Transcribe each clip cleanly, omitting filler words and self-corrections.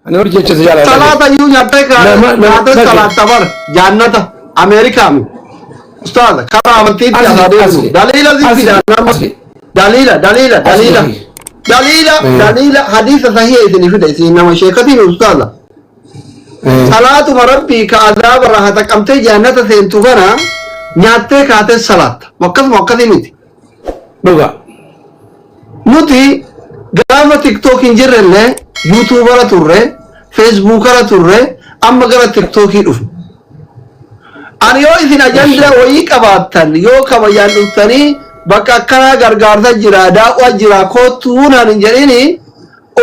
Ani hor jecha si jaalladha. Salaata iyyuu nyaattee Nama nama nyaatee dhagaye. salaatta bar jaannata Ameerikaami. Ustaaza karaa amantiitti Asli asaa deemnu. asli Daliila si asli fida nama asli daliila daliila daliila asli. daliila Eh. daliila hadiisa sahiha isin fida isin nama sheekatiin ustaaza. Eh. Salaatuma rabbii ka azaaba irraa hataqamtee jaannata seentu kana nyaattee kaatee salaatta. Akkasuma akkasii miti. Dhuga. Nuti gaafa TikTok hin jirrellee YouTubera turre, Facebookera turre, amma gara TikTokii dhufne. Ani yoo isin ajandaa wayii qabaattan yoo kabajaan dhuftanii bakka akkanaa gargaarsa jira, daawwaa jira, koottuu naan hin jedhini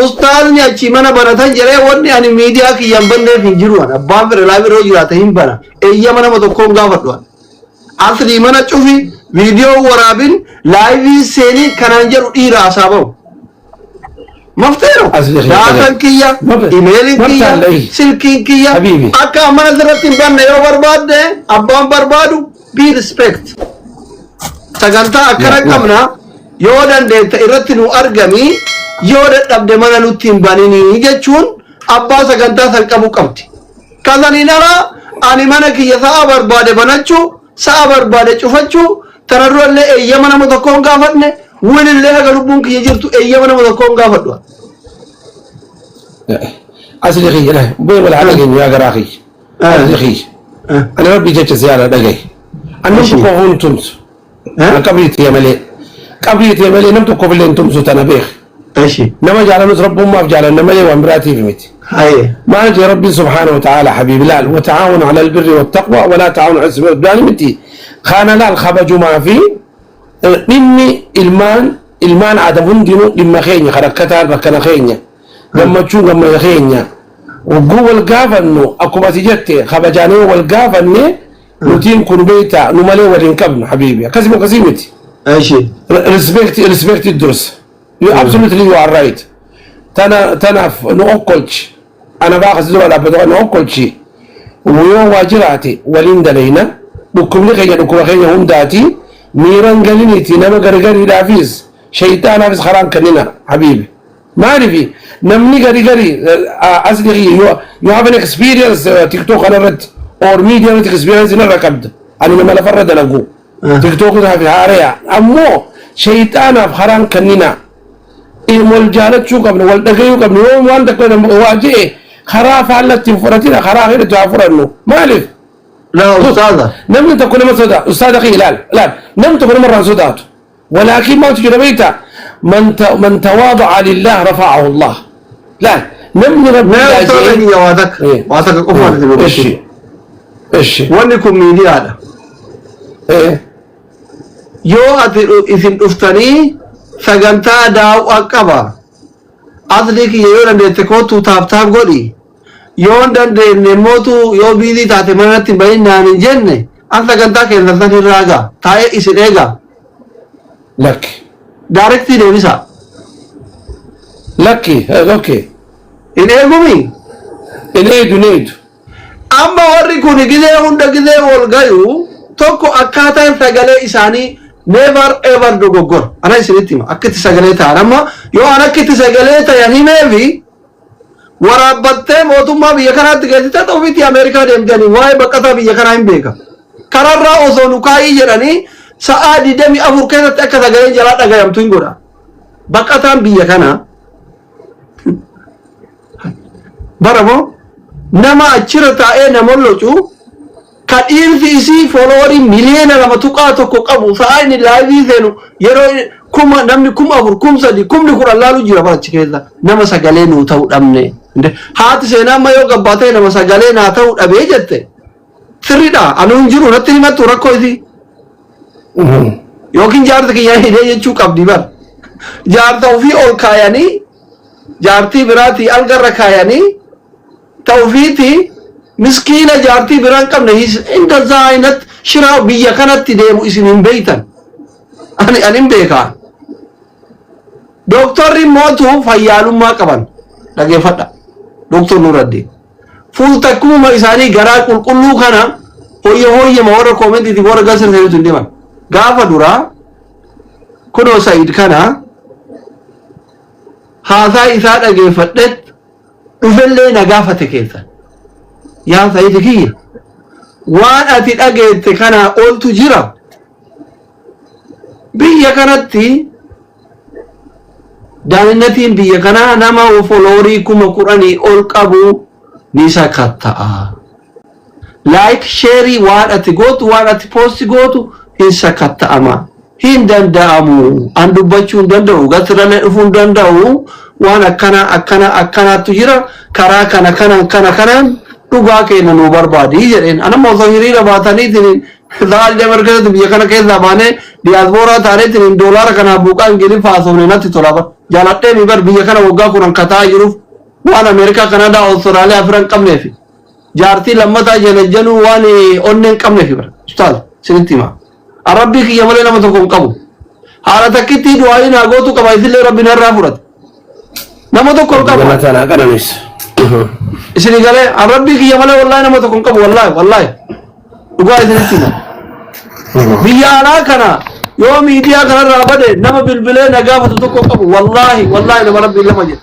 ustaazni achii mana banatan jedhee wanni ani miidiyaa kiyya hin banneef hin jiru. Ani abbaan fedhe live irra jiraate hin bana. Eeyyama nama tokkoon gaafadhu ani. Asli mana cufi viidiyoo waraabin live seenii kanaan jedhu dhiira asaa bahu. Mafteero Asli kiyya daataan dhagaye. kiyya, imeeliin kiyya, Mabtaan la'i. silkiin kiyya Habibi. akka mana sirratti hin banne yoo barbaadde abbaan barbaadu be respect. Sagantaa akkana Ya ya. qabna yoo dandeette irratti nu argami yoo dadhabde mana nutti hin baninii jechuun abbaa sagantaa san qabu qabdi. Kasaniin ala ani mana kiyya sa'a barbaade banachuu, sa'a barbaade cufachuu, tana durallee eeyyama nama tokkoon gaafadne, wilillee haga lubbuun kiyya jirtu eeyyama nama tokkoon gaafadhu. Asli kiyya dhagaye. Bee wal haa dhageenyu yaa garaa kiyya. Asli kiyya. Ani rabbi jecha si yaala dhagaye. Ani nam tokkoof hin tumsu. An qabrii tiyya malee. Qabrii tiyya malee nam tokkoof illee hin tumsu tana beek. Eshi. Nama jaalanus rabbummaaf jaalanna malee waan biraatiif miti. Haye. Maal jee rabbiin subhaanahu wa ta'ala habiibi laal وتعاونوا على البر والتقوى ولا تعاونوا على الإثم والعدوان miti. Kana laal kabajumaa fi dhimmi ilmaan Aadam hundinuu dhimma keenya kan rakkataan rakkana keenya gammachuun gammada keenya hogguu wal gaafannu akkuma ati jette kabajaanee wal gaafanne nutiin kun beektaa nu malee wal hin qabnu habiibi akkasuma akkasii miti. Eshi. Respect respect dursa. You absolutely you are right. Tana tanaaf nu okkolchi. Ana baa kasi dura dhaabbatu nu okkolchi. Yoo waa jiraate waliin dalayna. Dhukkubni keenya dhukkuba keenya hundaati. Miiran galiniiti nama gargariidhaafis shayxaanaafis karaan kennina habiibi. Maalifi namni gari gari asli you have an experience TikTok kanarratti or media irratti experience narra qabda. Ani nama lafarra dalagu. TikTok irraa fi haaraya. Ammoo shayxaanaaf karaan kennina. Wal jaalachuu qabna, wal dhagayuu qabna. Yoo waan takka waa je'e karaa faallatti hin fudhatina, karaa hidhatu haa fudhannu. Maaliif? La ustaaza. Namni tokko nama sodaa, ustaaza kee ilaal, ilaal. Namni tokko nama irraa hin sodaatu. ولكن ما تجرى بيتا من تواضع لله رفعه الله. لا namni rabbi Mee ustaaza kiyya waa takka. Waa takka qofaan isin Eshi. hubachiisa. Eshi. Wanni kun miidiyaadha. Yoo ati isin dhuftanii sagantaa daawwaa qaba. Asli kiyya yoo dandeette kootuu tap tap godhi. Yoo hin dandeenye mootu yoo busy taate manatti hin bahin naan hin jenne an sagantaa keessan san hin raagaa. Taa'ee isin eegaa. Lakki. Direct deebisa. Lakki. Okay. Hin eegumi. In eedu hin eedu. Amma warri kun gizee hunda gizee wal gayu tokko akkaataan sagalee isaanii never ever dogoggora. Ana isinitti hima akka itti sagalee ta'an amma yoo an akka itti sagalee ta'an himeefi waraabbattee mootummaa biyya kanaatti geessitee ofiitti Ameerikaa deemtanii waa'ee baqataa biyya kanaa hin beeka. Kararraa osoo nu kaayii jedhanii sa'aa 24 keessatti akka sagaleen jalaa dhagayamtu hin godha. Baqataan biyya kanaa bara moo nama achirra taa'ee nama locu ka dhiirsi isii followerii miliyoona 2.1 qabu sa'aa inni live seenu yeroo kuma namni 4000 3000 10,000 laalu jira barachi keessa nama sagalee nuu ta'uu dhabne. Haati seenaa amma yoo gabbaatee nama sagalee naa ta'uu dhabee jette sirriidha anuu hin jiru natti himattu rakkoo isii. Yookiin jaarsa kiyyaa hidhee jechuu qabdi bar. Jaarsa ofii ol kaayanii jaartii biraatii algarra kaayanii ta ofiiti miskiina jaartii biraan qabne እንደዛ አይነት shiraa biyya kanatti deemu isin hin beeytan. Ani hin beekaa. Dooktorri mootu fayyaalummaa qaban dhageeffadha. Dooktor Nuraddiin. Fuultakkuma isaanii garaa qulqulluu kana hoyya hoyyama warra commentiitiif warra galsan saniitu hin deeman. Gaafa duraa kunoo Sa'iid kana haasaa isaa dhageeffadhet. Dhufellee na gaafate keessan. Yaa Sa'iid kiyya, waan ati dhageette kanaa oltu jira. Biyya kanatti daaninnatiin biyya kanaa nama followerii 10,000 ol qabu ni sakatta'a. Like, shareii waan ati gootu, waan ati post gootu hin sakatta'ama. Hin danda'amu. An dubbachuu hin danda'u. Gasirallee dhufuu hin danda'u. Waan akkana akkana akkanaatu jira. Karaa kana kana kana kanaan dhugaa keenya nuu barbaadi jedheen. Anamma osoo hiriira baataniitiin sa'aa 20 keessatti biyya kana keessaa baanee diyaaspooraa taaneetiin doolaara kanaa buuqaa Ingiliffaa haasofne natti tola bar. Jaaladhee mi bar biyya kana waggaa 10 kataa jiruuf waan Ameerikaa, Kanaadaa, Awustiraaliyaa firan qabneefi. Jaartii lammataa janajjanuu waan onnee hin qabneefi bar. Ustaaz, isinitti hima. Rabbii kiyya malee nama tokko hin qabu. Haala takkitti du'aayi naa gootu qaba, isillee Rabbi narraa fudhate. Nama tokko hin qabu. Jannata naa qananis. Isinii galee, Rabbii kiyya malee wallaahi nama tokko hin qabu, wallaahi wallaahi. Dhugaa isinitti hima. Biyya alaa kana yoo miidiyaa kanarraa bade nama bilbilee na gaafatu tokko hin qabu, wallaahi wallaahi, nama Rabbiin lama jedhe.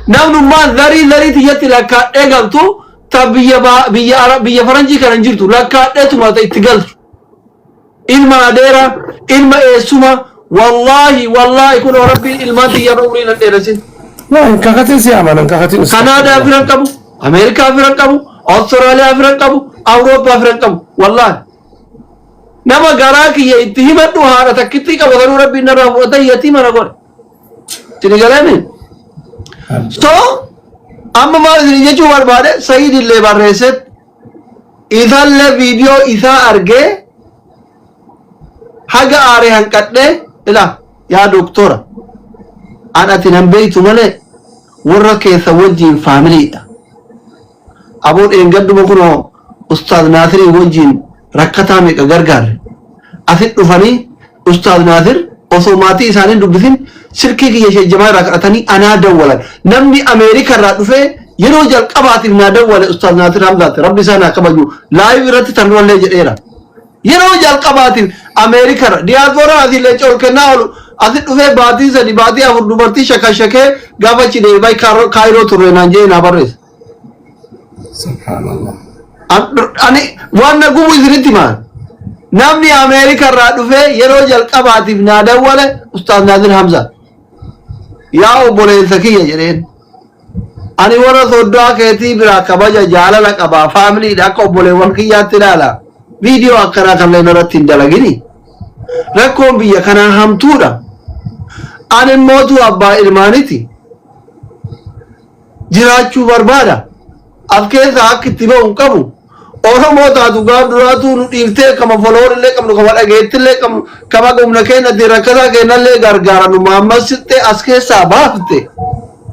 Namnummaan zarii zarii tiyyatti lakkaadhee galtu ta biyya biyya biyya faranjii kana hin jirtu lakkaadheetuma ta itti galtu. Ilma adeera, ilma eessuma, wallaahi wallaahi, kun Rabbiin ilmaan tiyyarra umrii nan dheeressin. Waa hin kakatin, si amanan kakatin. Kanaadaa firan qabu, Ameerikaa firan qabu, Awustiraaliyaa firan qabu, Awurooppaa firan qabu, wallaahi. Nama garaa kiyya itti himadhu haadha takkittii qabu sanuu Rabbiin narraa fudhate, yatiima na godhe. Isin galeemi? So, amma maal isin jechuu barbaade, Sa'iid illee barreesset, isallee viidiyoo isaa argee haga aare hanqadhee, ila yaa doktora, an ati nan beeytu malee warra keessa wajjiin familydha. Aboo, dheengadduma kunoo Ustaaz Naasirii wajjiin rakkataa meeqa gargaarre. Asit dhufanii Ustaaz Naasir osoo maatii isaanii dubbisin silkii kiyya ishee jamaa irraa kadhatanii anaa dawwalan. Namni Ameerika irraa dhufee yeroo jalqabaatiif naa dawwale Ustaaz Naasir Hamzaati. Rabbi isaa naa kabaju. Live irratti tan durallee jedheera. Yeroo jalqabaatiif Ameerika irra diyaasporaa asii leenca ol kennaa oolu asit dhufee baatii 3, baatii 4 dubartii shakashakee gaafa achi deebi'ee Kaayiroo turre naan jedhee naa barreessa. Subhanallah. Ani waan na gubu isinitti himaa. Namni Ameerika irraa dhufee yeroo jalqabaatiif naa dawwale Ustaaz Naazir Hamza. Yaa obboleessa kiyya jedheen. Ani warra soddaa keetii biraa kabaja jaalala qabaa, familydha, akka obboleewwan kiyyaatti ilaala. Viidiyoo akkanaa kanneen irratti hin dalagini. Rakkoon biyya kanaa hamtuudha. Ani mootuu abbaa ilmaaniti. Jiraachuu barbaada. Af keessaa akka itti ba'u hin qabu. Oromoo taatu gaaf duraatuu nu dhiiftee kama followerillee qabnu, kama dhageettillee qabnu, kama humna keenyatti rakkataa keenyallee gargaara nu maammassiltee as keessaa baafte.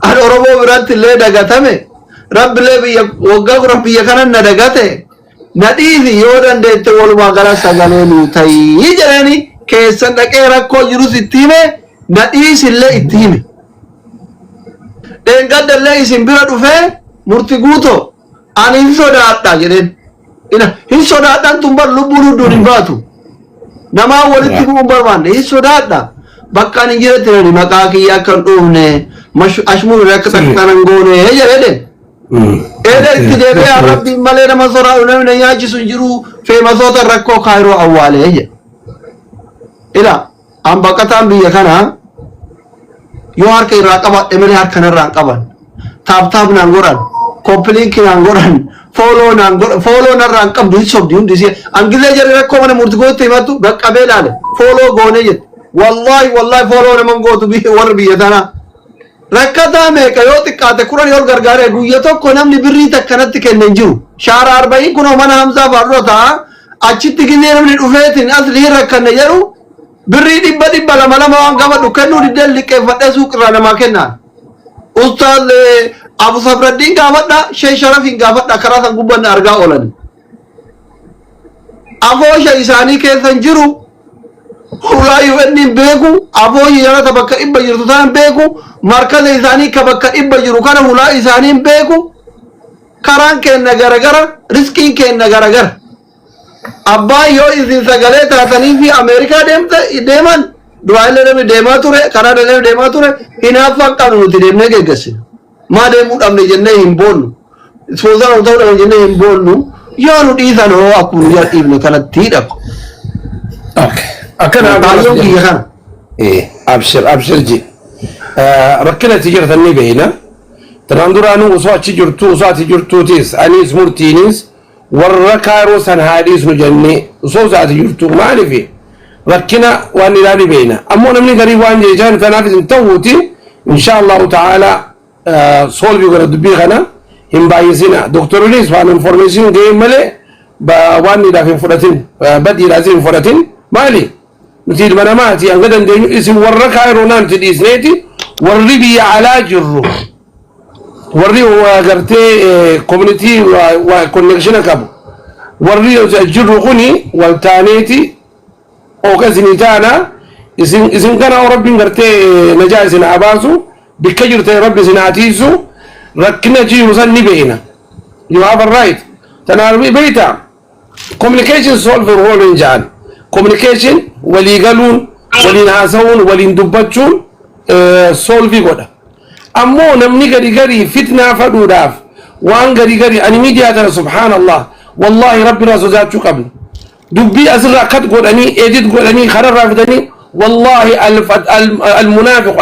Ani Oromoo biratti illee dagatame. Rabbillee biyya waggaa 10 biyya kana na dagate. Na dhiisi, yoo dandeette walumaa gala sagalee nuu ta'ii jedheeni keessan dhaqee rakkoo jirus itti hime, na dhiisillee itti hime. Dheengadallee isin bira dhufee, murti guutoo ani hin sodaadha jedheen. Ina hin sodaadhaan tun bar lubbuun hudduun hin baatu. Namaa walitti bu'uun barbaanne hin sodaadha. Bakka ani hin jiretti nani maqaa kiyya akka hin dhuufne, ashmuurri akka takka hin goone jedhee deeme. Eeda itti deebi'ee Rabbiin malee nama sodaadhu, namni na nyaachisu hin jiru, famousoota rakkoo Kaayiroo awwaalee jedhe. Ila an baqataan biyya kanaa yoo harka irraa qabadhe malee harka narraa hin qaban. Tap tap naan godhan, copy link naan godhan, follow naan godhan, follow narraa hin qabdu, hin sobdi hundi isii. Angillee jarri rakkoo mana murtii gootti himattu qaqqabee ilaale, follow goonee jette. Wallaahi wallaahi, follow naman gootu warri biyya tanaa. Rakkataa meeqa yoo xiqqaate 10 ol gargaaree guyya tokko namni birrii takkanatti kenne hin jiru. Shaara arba'iin kunoo mana Hamzaa fa'aa dura ta'a. Achitti gizee namni dhufeetiin asli hin rakkanne jedhu birrii dhibba dhibba lama lama waan gaafadhu kennuu diddeen liqqeeffadhee suuqirraa namaa kennaan. Ustaaz Abu Safraddiin gaafadha, Shee Sharafiin gaafadha, karaa san gubbanna argaa oolani. Afoosha isaanii keessa hin jiru. Hulaa UN hin beeku, afoosha jalata bakka 100 jirtu sana hin beeku, markaza isaanii ka bakka 100 jiru kana hulaa isaanii hin beeku. Karaan keenna garagara, riskiin keenna garagara. Abbaan yoo isin sagalee taatanii fi Ameerikaa deemte deeman, duraan illee namni deemaa ture, karaa namni deemaa ture, hinaaffaan qabnu nuti deemnee geggeessina. Maa deemuu dhabne jennee hin boonnu. Sponsor ta'uu dhabne jennee hin boonnu. Yoo nu dhiisan hoo akkuma nu jala dhiifne kanatti hidhamu. Okay. Akkana Kaayyoon kiyya kana. Abshir, abshir ji. Rakkina itti jirtan ni beeyna. Tanaan duraanuu osoo achi jirtu, osoo ati jirtuutis, anis murtiinis warra Kaayiroo san haa dhiisnu jennee osoo ati jirtu, maaliif rakkina waan ilaali beeyna. Ammoo namni garii waan jechaan tanaaf isin ta'uuti, insha Allahu ta'ala solve godha dubbii kana hin baay'isina. Doktorinis waan information ga'e malee waan idhaaf hin fudhatin, badiidhaas hin fudhatin. Maali? Nuti ilma namaati, hanga dandeenyu isin warra Kaayiroo naan nuti dhiisneeti, warri biyya alaa jirru, warri gartee community connection qabu, warri jirru kuni waltaaneeti ooqa isinii taana. Isin kana rabbiin gartee najaa isin haa baasu, bikka jirte rabbi isin haa tiisu. Rakkina jiru san ni beeyna. You have a right. Tanaaf beeyta, communication solve problem jedhan. Communication, walii galuun, waliin haasa'uun, waliin dubbachuun solve godha. Ammoo namni gadi gadi fitnaa fadhuudhaaf waan gadi gadi ani miidiyaa tana, subhaanallah, wallahi rabbi irraa sodaachuu qabna. Dubbii asirraa cut godhanii, edit godhanii, kararraa fidanii, wallahi المنافق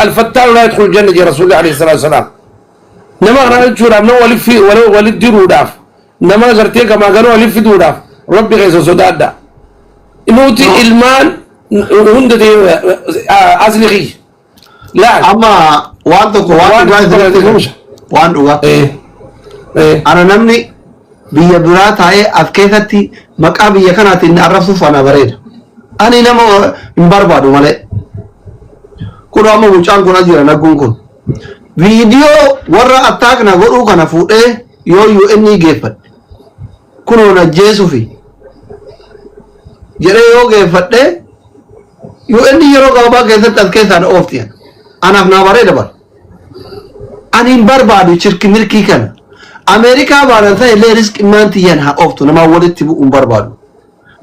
الفتان لا يدخل الجنة جي رسول الله عليه الصلاة والسلام. Nama kana jechuudhaaf, nama walit diruudhaaf, nama gartee gamaa ganoo walit fiduudhaaf, rabbi keessa sodaadha. Nuti ilmaan hunda ta'e asli kiyya laal. Amma waan tokko, waan dhugaa isinitti himu. Waan dhugaa. Ana namni biyya biraa taa'ee as keessatti maqaa biyya kanaatiin arrabsuuf ana bareeda. Ani nama hin barbaadu malee. Kun amma mucaan kun as jira, nagguun kun. Viidiyoo warra attack na godhuu kana fuudhee yoo UN geeffadhe, kunoo najjeesuufi jedhee yoo geeffadhe, UN yeroo gabaabaa keessatti as keessaan oofti. Anaaf naa bareeda bara. Ani hin barbaadu chirki mirkii kana. Ameerikaa baanan ta'e illee risk immaan tiyyan haa ooftu, namaan walitti bu'uu hin barbaadu.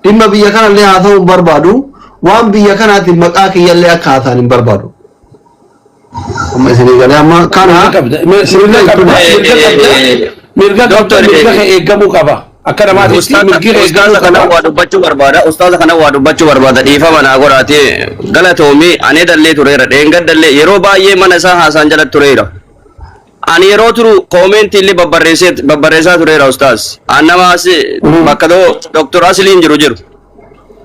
Dhimma biyya kanallee haa ta'uu hin barbaadu. Waan biyya kanaatiin maqaa kiyyallee akka haasa'an hin barbaadu. Amma isinii galee amma kana. Mirga qabda, mirga qabda, mirga qabda, mirga kee eeggamuu qaba. Akka namaatitti mirgi kee eeggamuu Ustaaza kana qaba. waa dubbachuu barbaada. Ustaaza kana waa dubbachuu barbaada. Dhiifama naa godhaati. Galatoomii, ani dallee tureera. Dheengaddallee yeroo baay'ee mana isaa haasaan jala tureera. Ani yeroo turu comment illee babbarreessaa tureera ustaaz. An nama as bakka Doktor Asliin jiru.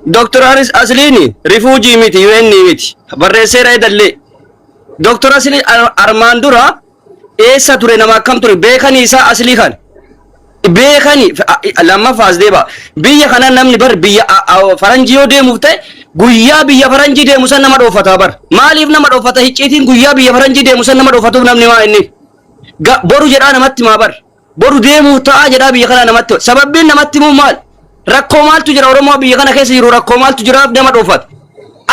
Doktor Asliin refugee miti, UN miti. Barreesseera edallee. Doktor Asliin armaan dura eessa ture, nama akkam ture, beekanii isaa aslii kan. Beekani lammaffaas deeba, biyya kana namni bar biyya faranjii yoo deemuuf ta'e, guyyaa biyya faranjii deemu san nama dhoofata bar. Maaliif nama dhoofata? Hicciitiin guyyaa biyya faranjii deemu san nama dhoofatuuf namni maa inni boru jedhaa namatti maa bar, boru deemuuf ta'a jedhaa biyya kana namatti. Sababbiin namatti himuu maal? Rakkoo maaltu jira? Oromoo biyya kana keessa jiru rakkoo maaltu jiraaf nama dhoofata?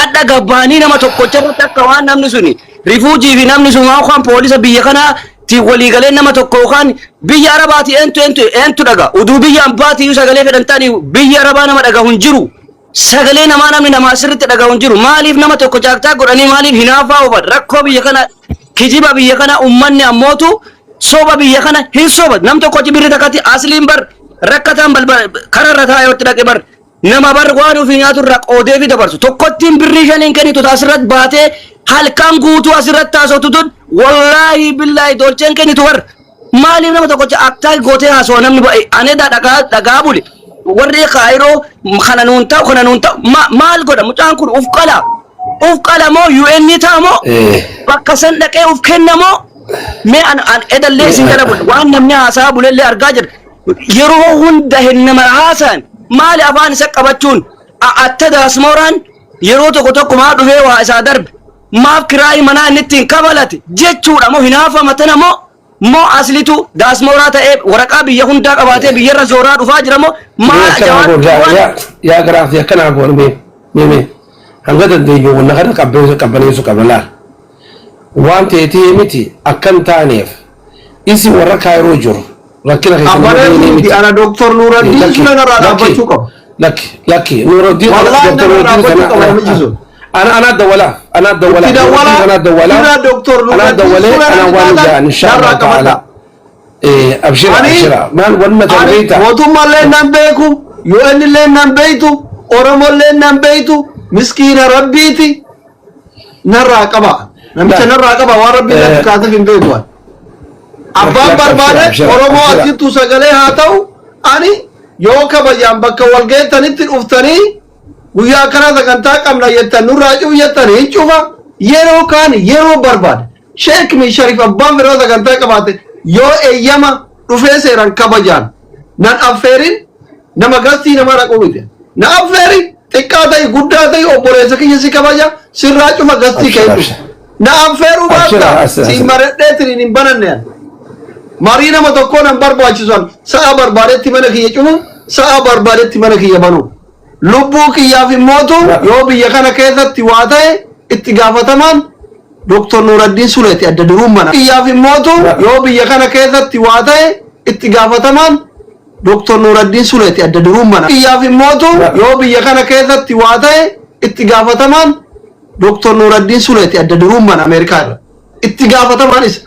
Adda gabbaanii nama tokkocha irratti akka waan namni suni refugee fi namni sun waan poolisa biyya kanaa ti waliigalee nama tokko yookaan biyya arabaati eentu eentu eentu dhaga. Uduu biyya ambaati iyyuu sagalee fedhan ta'anii biyya arabaa nama dhaga hin jiru. Sagalee namaa namni namaa sirriitti dhaga hin jiru. Maaliif nama tokko caaktaa godhanii, maaliif hinaafaa oofan? Rakkoo biyya kana, kijiba biyya kana, ummanni ammootu soba biyya kana hin soba. Nam tokko achi birri takkatti asliin bar rakkataan balbala kararra taa'ee itti dhaqe bar, nama bar waan ofii nyaatu irraa qoodee fi dabarsu tokkottiin birrii shaniin kennitu asirratti baatee halkan guutuu asirratti taasiftu tun, wallaahi billaahi dolcheen kennitu bar. Maaliif nama tokkocha aktaa gootee haasawaa? Namni anedaa dhagaa dhagaa bule. Warri Kaayiroo kana nuun ta'u, kana nuun ta'u, maal godha mucaan kun? Uf qala, uf qala moo UN ta'a moo bakka san dhaqee uf kenna moo? Mee an edallee isin jala bule, waan namni haasaa bulellee argaa jira. Yeroo hunda hin nama haasaan maali afaan isa qabachuun atta daasmooraan yeroo tokko tokko maa dhufee waa isaa darbe, maaf kiraayii manaa inni ittiin kabalate jechuudha moo hinaafama tana moo aslitu daasmooraa ta'ee waraqaa biyya hundaa qabaatee biyyarra zooraa dhufaa jira moo maal? Yaa yaa garaaf akkanaa goon, mee mee mee hanga dandeenyu wanna kana qabbaneessu qabna. Laal, waan ta'eetii miti akkan taaneef isi warra Kaayiroo jiru rakkina keessa nama Abbaleen deemee miti miti. ana Doktor Nuuraddiin suna narraa dhaabbachuu qaba. Lakki, lakki, Nuuraddiin Wallaahi Doktor narraa Nuuraddiin dhaabbachuu qaba kana namichi sun. Ana ana dawwalaaf ana Itti dawwalaaf dawwalaa ana dawwalaaf fira Doktor ana Nuuraddiin dawwalee Sulee ana natti waan taatan ja'an insha narraa Allah ta'ala. qabadha. Abshira Ani abshira maal wanna tan ani beeyta. mootummaallee nan beeku, UN illee nan beeytu, Oromollee nan beeytu, miskiina rabbiiti narraa qaba. Namicha Laal. narraa qaba waan rabbiin natti kaasef hin beeku ani. Abbaan Lakki abshira barbaade abshira Oromoo abshira. asittuu sagalee haa ta'u ani yoo kabajaan bakka wal geettanitti dhuftanii guyyaa akkanaa sagantaa qabna jettan nurraa cufu jettan hin cufa yeroo kaan yeroo barbaade sheek mi sharif abbaan fedhaa sagantaa qabaate yoo eeyyama dhufee seeran kabajaan nan affeerin nama gastii nama dhaqu miti na affeeri xiqqaa ta'i guddaa ta'i obboleessa kiyya si kabaja sirraa cufa gastii Abshira kee dhufu abshira. na affeeruu Abshira baattaa as si as. maradheetiin hin bananne ani. Marii nama tokkoo nan barbaachisan sa'a barbaadetti mana kiyya cufu sa'a barbaadetti mana kiyya banu. Lubbuu kiyyaaf immootu yoo biyya kana keessatti waa ta'e itti gaafatamaan Dr. Nuuraddiin Suleeti adda duruun mana. Kiyyaaf immootu yoo biyya kana keessatti waa ta'e itti gaafatamaan Dr. Nuuraddiin Suleeti adda duruun mana. Kiyyaaf immootu yoo biyya kana keessatti waa ta'e itti gaafatamaan Dr. Nuuraddiin Suleeti adda duruun mana Ameerikaa irra. Itti gaafatamaan isa.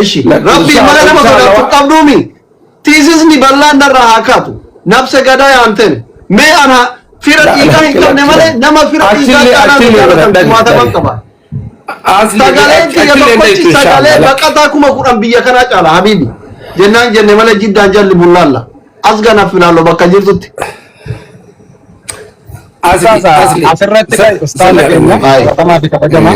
Ishi. Lakki Rabbii insha mana Allah nama insha sodaatu Allah. qabduumi. Tiisisni bal'aan narraa haa kaatu. Nabse gadaa yaanteen. Mee ana fira La dhiigaa hin lakki qabne lakki malee lakki. nama fira dhiigaa Achillee caalaa nu achillee bira jaalatan dhage kumaataman dhage. qaba. Asli Sagaleen kiyya achillee tokkochi dheeytu insha sagalee Allah lakki. baqataa 10,000 biyya kanaa caala habiibi. Jennaan jenne malee jiddaan jalli bullaalla. As ganaaf filaallo bakka jirtutti. Asli Ustaaza asli. asirratti ustaaza Salli ala keenya nabi. Ayi. jaallatamaa fi kabajamaa.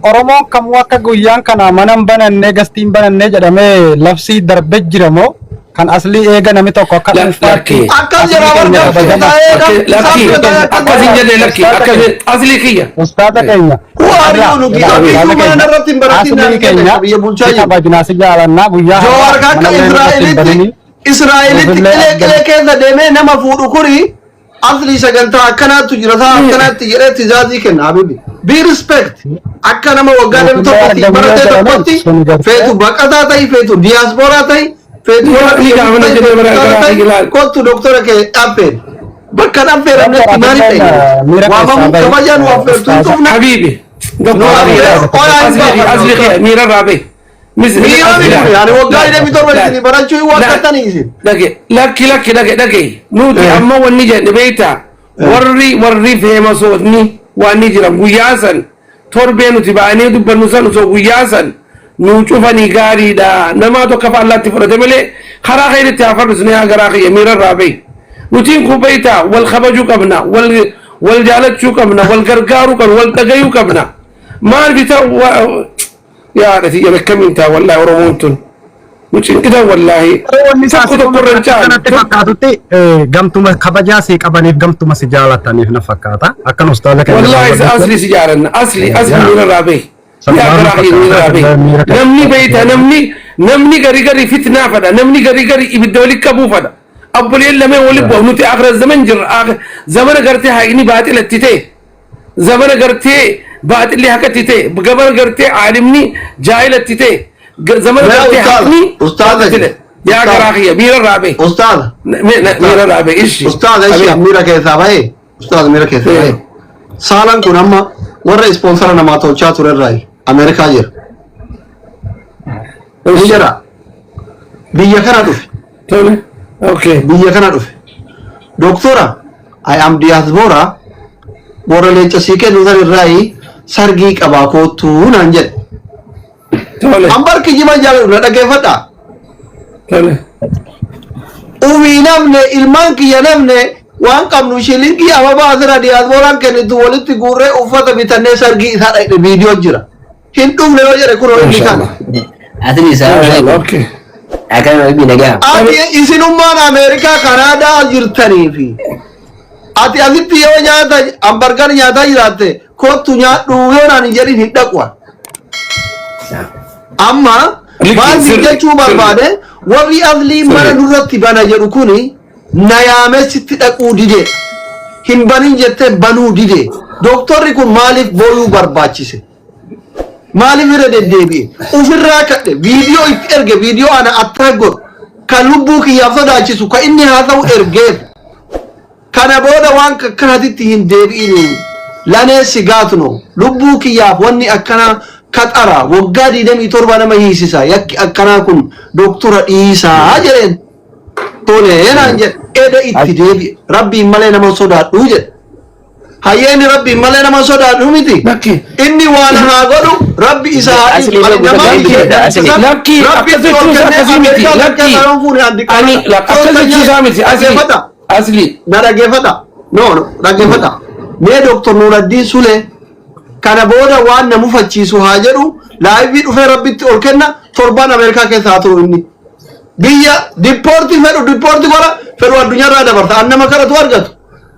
Oromoon kamuu akka guyyaan kana mana hin banannee gastii hin banannee jedhamee labsii darbee jira moo kan aslii eega namni tokko akka La dhuunfaatti lakki. Akkas aslii jira keenya warra kabajamaa. taa'ee Lakki lakki sabni taa'ee akkas akkas hin jira. jenne lakki Ustaaza akkas keenya asli kiyya. ustaaza keenya Who are irraa you nuti? ilaa Abiyyuu ustaaza mana keenya narratti hin baratin aslii naan jenne keenya ka biyya bulchaa si jiru. kabajnaa si jaalannaa guyyaa Jawaar har'aa akka mana illee nurratti hin Israa'elitti banini Israa'elitti nuufillee qilee argan qilee keessa deemee nama fuudhu kuni asli sagantaa akkanaatu jira isaa akkanaatti jedhee tizaazii kenna habibi. Be respect akka nama waggaa namni nuufillee tokko siin argamuu yoo baratee jedhaman tokkotti suni gartee feetu baqataa ta'i feetu diyaaspooraa ta'i feetu warra Ni biyya gaafana ta'i jennee feetu bara kana garaa ta'i ilaal. kottu doktora kee affeeri. Bakka hin affeeramnetti Doktor maaliif atilleen ta'e? miira keessaa Waamamuu bahi kabajaan waa affeertu hin ustaaza. dhufna. Habibi. Nu Doktor affeeru habibi. olaa hin Asli baafannu asli doktora. kiyya miira irraa bahi. Mis Miira asli miti laal ani waggaa laal 27 laal isinii barachuu hin laal waaqattanii isin. dhage lakki lakki dhage dhage nuti amma wanni jenne beektaa warri warri feemasootni waan ni jiran guyyaa san torbee nuti ba'anii dubbannu san osoo guyyaa san nuu cufanii gaariidha namaa tokko fallaatti fudhate malee karaa keeritti haa farrisne haa garaa kiyya miira irraa bahi nutiin kun beektaa wal kabajuu qabna wal wal jaalachuu qabna wal gargaaruu qabna wal dhagayuu qabna maal bita yaa haadha akkamiin ta'a wallaahi Oromoon tun nu cinqitan wallaahi Wanni isaa tokko si tokko irra hin akka caalu natti fakkaatutti gamtuma kabajaa si qabaniif gamtuma si jaalataniif na fakkaata. Akkan ustaaza keenya irraa wallahi hubadhutti asli si jaalanna asli asli yaa miira irraa bahi yaa sanumaan na garaa kiyya miira fakkaata irraa bahi atillee miira namni keessaa beeyta namni namni gari gari fitnaa fadha namni gari gari ibidda wali qabuu fadha abboleen lameen wali bu'a nuti akhira zaman jirra zamana gartee haqni baaxilatti ta'e zamana gartee baaxilli haqatti ta'e zamana gartee aalimni jaahilatti ta'e zamana Mee gartee ustaaza haqni ustaaza baaxila yaa ustaaza garaa kiyya miira irraa bahi ustaaza miira irraa bahi ishi ustaaza ishee abeet miira keessaa bahe ustaaza miira keessaa bahe saalaan kun amma warra ispoonsara namaa tolchaa turerraa Ameerikaa jira. Ni ishi jira biyya kana dhufe tole okay biyya kana dhufe doktora I am diaspora warra leenca sii kennu san irraa sargii qabaa koottuu naan jedhe. tole An barki jima jaaladhu na dhaggeeffadha. tole Ufii namne ilmaan kiyya namne waan qabnu shilingii ababaa asirra diyaaspooraan kennitu walitti guurree uffata bitannee sargii isaa dhaqne viidiyoo jira. Hin dhufne yoo jedhe kunoo inni kana. maashaallah Asli salaam maashaallah alaikum. okay Akkam rabbi nagaa. Ati isinummaan Ameerikaa Kanaadaa jirtanii fi ati asitti yoo nyaata hambargar nyaataa jiraatte kottu nyaadhu yoo naan hin jedhin hin dhaqu. Amma Likki maal siin sirri jechuu sirri barbaade warri aslii mana sirri nurratti bana jedhu kuni na yaamee sitti dhaquu dide. Hin banin jettee banuu dide. Dooktorri kun maaliif booyuu barbaachise? Maaliif irra deddeebi'e? Ofirraa kadhe viidiyoo itti erge viidiyoo ana attaa godhu kan lubbuu kiyyaaf sodaachisu kan inni haasa'u ergeef. Kana booda waan akkanaatitti hin deebi'in. Lanee sigaat no. Lubbuu kiyyaaf wanni akkanaa kaxara waggaa 27 nama hiisisa yakki akkanaa kun doktora dhiisaa jedheen. Tolee naan jedhe eda itti deebi'e rabbiin malee nama sodaadhuu jedhe. Hayyee inni rabbiin malee nama sodaadhu miti. Lakki. Inni waan haa godhu rabbi isa haa Asli dhiisu. Ani gosa namaa gaarii miti. jedha, asli. Lakki Rabbi akkas itti ol jechuun isaa kennee akkasii miti. Ameerikaa Lakki keessaa yoon fuune ani ani akkas jechuu isaa miti. Asli Dhaggeeffadha. asli Na dhaggeeffadha. No, no, dhaggeeffadha. Mee Dr. Nuuraddiin Sulee kana booda waan na mufachiisu haa jedhu live dhufee rabbitti ol kenna torbaan Ameerikaa keessa haa turu inni. Biyya deport fedhu deport godha fedhu addunyaarraa dabarsa an nama kadhatu argatu.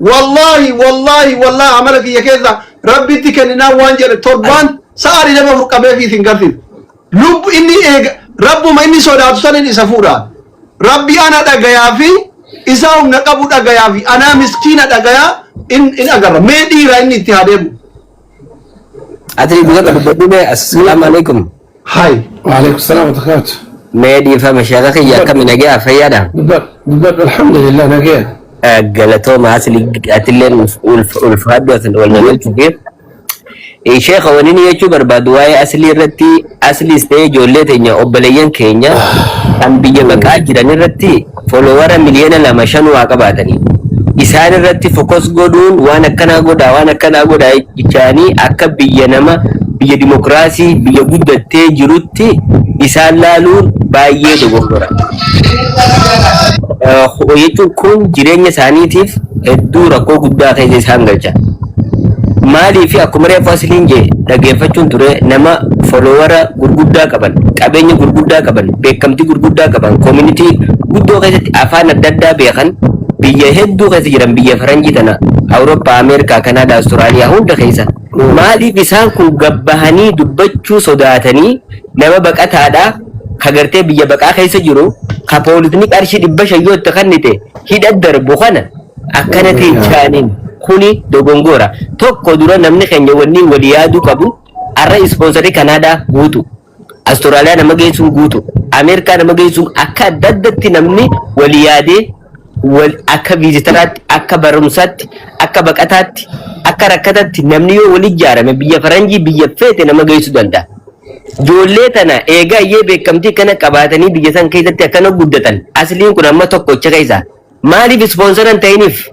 Wallaahi wallaahi wallaahi amala kiyya keessa rabbitti kenninaa waan jedhe torbaan sa'a 24 qabee fi isin garsiisa. Lubbu inni eega rabbuma inni sodaatu sanin isa fuudhaan. Rabbi ana dhagayaa fi isaa humna qabu dhagayaa fi anaa miskiina dhagayaa in agarra. Mee dhiira inni itti haa deemu. Ati dhuga dubbadhu mee assalaamu alaikum. Hai. Waalaikum salaam wa barakaatu. Mee dhiifama sheeka kiyya akkami nagaya fayyaadha. Dubbadhu dubbadhu alhamdulillah nagaya. Galatooma asli atilleen ulfaadhu asin wal nagalchuufi. Sheeka wani inni jechuu barbaadu waa'ee aslii irratti asliis ta'ee ijoollee teenya obboleeyyan keenya kan biyya baqaa jiran irratti followera miliyoona 2 5 waa qabaatanii. Isaan irratti focus godhuun waan akkanaa godhaa waan akkanaa godhaa jechaanii akka biyya nama biyya dimokiraasii biyya guddattee jirutti isaan laaluun baay'ee dogoggora. Jechuun kun jireenya isaaniitiif hedduu rakkoo guddaa keessa isaan galcha. Maaliif akkuma reefu asliin jee dhaggeeffachuun ture nama followera gurguddaa qaban, qabeenya gurguddaa qaban, beekamtii gurguddaa qaban, community guddoo keessatti afaan adda addaa beekan biyya hedduu keessa jiran biyya faranjii tana Awurooppaa, Ameerikaa, Kanaadaa, Awustiraaliyaa hunda keessa. Maaliif isaan kun gabbahanii dubbachuu sodaatanii nama baqataadhaa ka gartee biyya baqaa keessa jiru ka poolisni qarshii 500 yoo itti kennite hidha darbu kana akkana teechaaniin kuni dogongora. Tokko dura namni keenya wanni walii yaaduu qabu arra sponsorii Kanaadaa guutu. Awustiraaliyaa nama geessuun guutu. Ameerikaa nama geessuun akka adda addatti namni walii yaadee wal akka visitoraatti, akka barumsaatti, akka baqataatti, akka rakkataatti namni yoo wal ijaarame biyya faranjii biyya feete nama geessuu danda'a. Ijoollee tana eegaa iyyee beekamtii kana qabaatanii biyya san keessatti akkana guddatan asliin kun amma tokkocha keessa maaliif sponsora hin ta'iniif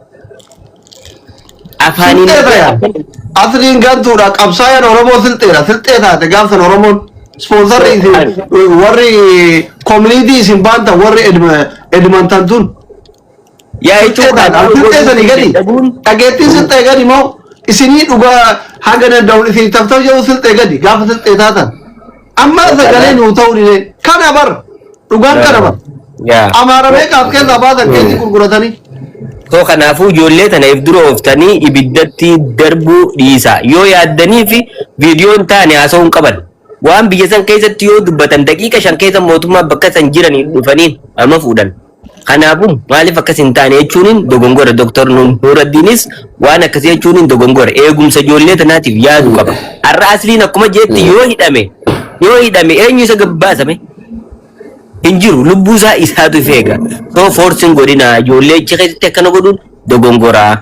afaaniin Silxee ta'e. Asliin gantuudha. Qabsaayaan Oromoo silxeedha. Silxee taate gaafsan Oromoon. Sponsorri isin warri community isin baantan warri Edmonton tun. Yaa Silxee jechuun taate. Silxee sanii gadi. Dhageettiin silxee gadi moo isinii dhugaa haga danda'uun isin taftaaf jedhu silxee gadi gaafa silxee taatan. Amma sagalee nuu ta'uu dide. Kana bar dhugaan kana bar. Yaa. Amaara meeqaaf keessaa baasan keessi gurguratanii. So kanaafuu ijoollee tana if dura ooftanii ibiddatti darbuu dhiisa. Yoo yaaddanii fi viidiyoon taane haasa'uu hin qaban. Waan biyya san keessatti yoo dubbatan daqiiqa 5 keessa mootummaa bakka san jiranii dhufanii amma fuudhan. Kanaafuu maaliif akkas hin taane jechuun dogongora. Dr. Nuuraddiinis waan akkasii jechuun dogongora. Eegumsa ijoollee tanaatiif yaadu qaba. Har'a asliin akkuma jeetti yoo hidhame eenyu isa gabbaasame? Hin jiru lubbuu isaa isaatu if eega. So forceiin godhina ijoollee achi keessatti akkana godhuun dogongoraa.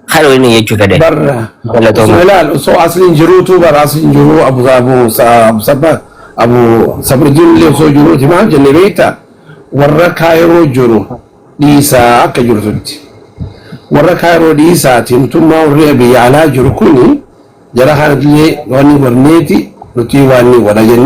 Kana inni jechuu fedhe. Barra. Galatooma. Osoo ilaal osoo asliin jiruutu bara asliin jiruu abu abu abu sabba abu sabruddin illee osoo jiruuti maal jenne beektaa warra kaayiroo jiru dhiisaa akka jirtutti. Warra kaayiroo dhiisaati mootummaa warri biyya alaa jiru kuni jara kanallee wanni barneeti nuti waan ni godha jennee.